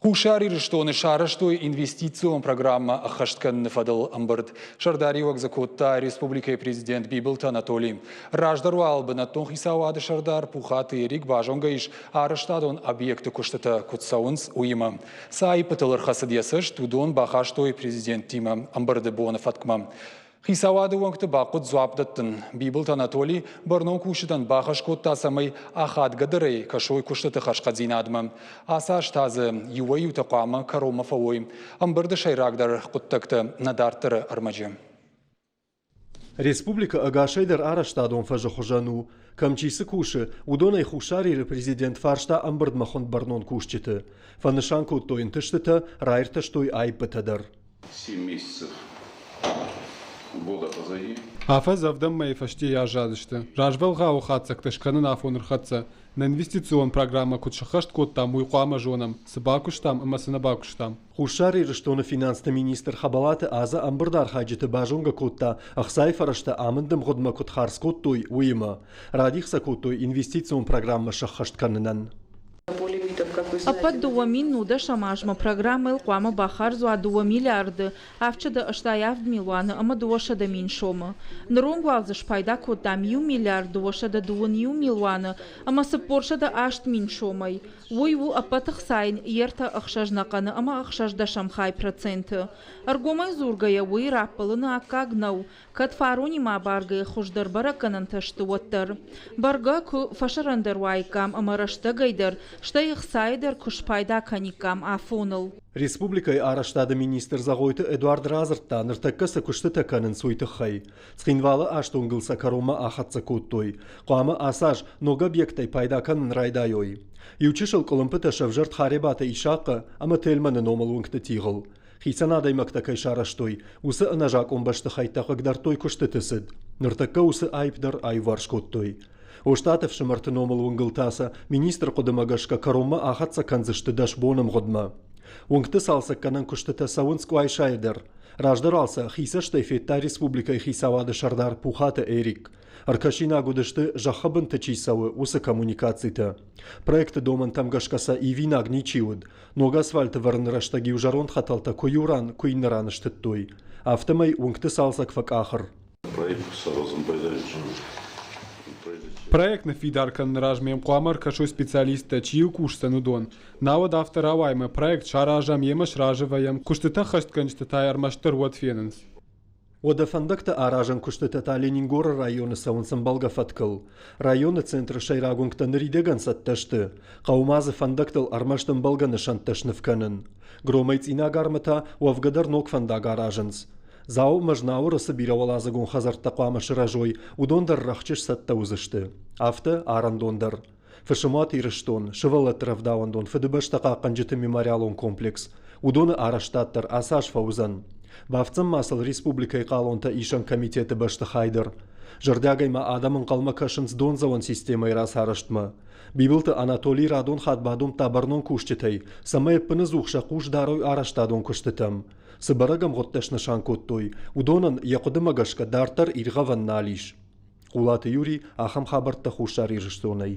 Хуссар Ирыстоны сарӕзтой инвестицион программӕ ӕххӕст кӕныны фӕдыл ӕмбырд. Сӕрдариуӕг дзы кодта республикӕйы президент Бибылты Анатолий. Раздӕр уал бынӕттон хицауады сӕрдар Пухаты Эрик базонгӕ ис, арӕзтадон объекты куыстытӕ куыд цӕуынц, уыимӕ. Цы аиппытыл ӕрхӕцыд йӕ цӕст, уыдон бахастой президенттимӕ ӕмбырды боны фӕткмӕ. Хицауады уӕнгты бахъуыд дзуапп дӕттын. Бибылты Анатолий бӕрнон кусджытӕн бахӕс кодта, цӕмӕй ахадгӕдӕрӕй кӕсой куыстыты хӕрзхъӕддзинадмӕ. Ацы аз та дзы иуӕй-иутӕ хъуамӕ кӕронмӕ фӕуой. Ӕмбырды сӕйрагдӕр хъуыддӕгтӕ нӕ дарддӕры ӕрмӕджы. Республикӕ ӕгасӕйдӕр арӕзтадон фӕзы хуызӕн у. Кӕм чи цы кусы, уыдонӕй Хуссар Иры президент фарста ӕмбырдмӕ хуынд бӕрнон кусджыты. Фӕнысан кодтой ӕнтыстытӕ, раиртӕстой аиппытӕ дӕр. Семь месяцев года позади. Афӕдз ӕвдӕм мӕйы фӕстейы аззадысты. Развӕлгъауы хатдзӕгтӕ скӕнын афон ӕрхӕццӕ. Нӕ инвестицион программӕ куыд сӕххӕст кодтам, уый хъуамӕ зонӕм, цы бакуыстам ӕмӕ цы нӕ бакуыстам. Хуссар Ирыстоны финансты министр Хӕбӕлаты Азӕ ӕмбырды архайджыты базонгӕ кодта, ӕхцайы фӕрӕзтӕ амынд ӕмгъуыдмӕ куыд хардз кодтой, уыимӕ. Радих сӕ кодтой инвестицион программӕ сӕххӕст кӕнынӕн. Ӕппӕт 2010 азмӕ программӕйыл хъуамӕ бахардз уа дыууӕ миллиарды 787 милуаны ӕмӕ 200 000 сомы. Ныронг уал дзы спайда кодтам иу миллиард 221 милуаны ӕмӕ 408 000 сомӕй. Уый у ӕппӕт ӕхцайӕн йе ртӕ ӕхсӕз нӕхъӕны ӕмӕ ӕхсӕздӕсӕм хай проценты. Ӕргомӕй дзургӕйӕ, уый раппӕлыны аккаг нӕу, кӕд фаронимӕ абаргӕйӕ хуыздӕр бӕрӕггӕнӕнтӕ сты, уӕддӕр. Бӕргӕ, куы фӕсӕрӕндӕр уаиккам ӕмӕ рӕстӕгӕй дӕр, стӕй ӕхцайӕ дӕр куы спайда кӕниккам афоныл. Республикӕйы арӕзтады министр Зӕгъойты Эдуард радзырдта, ныртӕккӕ цы куыстытӕ кӕнынц, уый тыххӕй. Цхинвалы астонгыл сӕ кӕронмӕ ахӕццӕ кодтой. Хъуамӕ ацы аз ног объекттӕй пайда кӕнын райдайой. Иу чысыл къуылымпытӕ сӕвзӕрд Харебаты Исахъы ӕмӕ Тельманы номыл уынгты тигъыл. Хицӕн адӕймӕгтӕ кӕй сарӕзтой, уыцы ӕнӕзакъон бӕстыхӕйттӕ хъыгдардтой куыстыты цыд. Ныртӕккӕ уыцы аипп дӕр аиуварс кодтой. Остъаты ӕфсымӕрты номыл уынгыл та сӕ министры хъуыдымӕ гӕсгӕ кӕронмӕ ахӕццӕ кӕндзысты дӕс боны мгъуыдмӕ. Уынгты цалцӕггӕнӕн куыстытӕ цӕуынц Къуайсайы дӕр. Раздӕр уал сӕ хи цӕстӕй федта республикӕйы хицауады сӕрдар Пухаты Эрик. Ӕркӕсинаг уыдысты, зӕххы бынты чи цӕуы, уыцы коммуникацитӕ. Проекты домӕнтӕм гӕсгӕ сӕ ивинаг ничи уыд. Ног асфальты вӕрыны рӕстӕг-иу зӕронд хӕтӕлтӕ куы иу ран, куы иннӕ ран стыдтой. Афтӕмӕй уынгты цалцӕг фӕкъахыр. Проект ныффидар кӕныны размӕ йӕм хъуамӕ ӕркӕсой специалисттӕ, чи-иу кусдзӕн, уыдон. Науӕд афтӕ рауайы ӕмӕ проект саразӕм, йемӕ сразы вӕййӕм, куыстытӕ ӕххӕстгӕнджытӕ та ӕрмӕстдӕр уӕд фенынц. Уӕдӕ фӕндӕгтӕ аразӕн куыстытӕ та Ленингоры районы цӕуынц ӕмбӕлгӕ фӕткыл. Районы центры сӕйраг уынгтӕ ныридӕгӕн цӕттӕ сты. Хъӕуы ма дзы фӕндӕгтыл ӕрмӕст ӕмбӕлгӕ нысӕнттӕ сныв кӕнын. Громӕй Цъинагармӕ та уӕвгӕ дӕр ног фӕндаг аразынц. Дзау ӕмӕ Знауыры цы бирӕуӕладзыгон хӕдзӕрттӕ хъуамӕ сырӕзой, уыдон дӕр рӕхджы сцӕттӕ уыдзысты. Афтӕ арӕндон дӕр. Фысымуат Ирыстон, сывӕллӕтты рӕвдауӕндон Фыдыбӕстӕ хъахъхъӕнджыты мемориалон комплекс. Уыдоны арӕзтад дӕр ацы аз фӕуыдзӕн. Бафтдзӕн ма сыл республикӕйы хъалонтӕ исӕн комитеты бӕстыхай дӕр. Зӕрдиагӕй ма адӕм ӕнхъӕлмӕ кӕсынц дондзӕуӕн системӕйы рацарӕзтмӕ. Бибылты Анатолий радон хатт бадомдта бӕрнон кусджытӕй, цӕмӕй ӕппынӕдзух сӕ хъус дарой арӕзтадон куыстытӕм. Цы бӕрӕг ӕмгъуыдтӕ снысан кодтой, уыдонӕн йӕ хъуыдымӕ гӕсгӕ дарддӕр иргъӕвӕн нал ис. Хъулаты Юрий ахӕм хабӕрттӕ Хуссар Ирыстонӕй.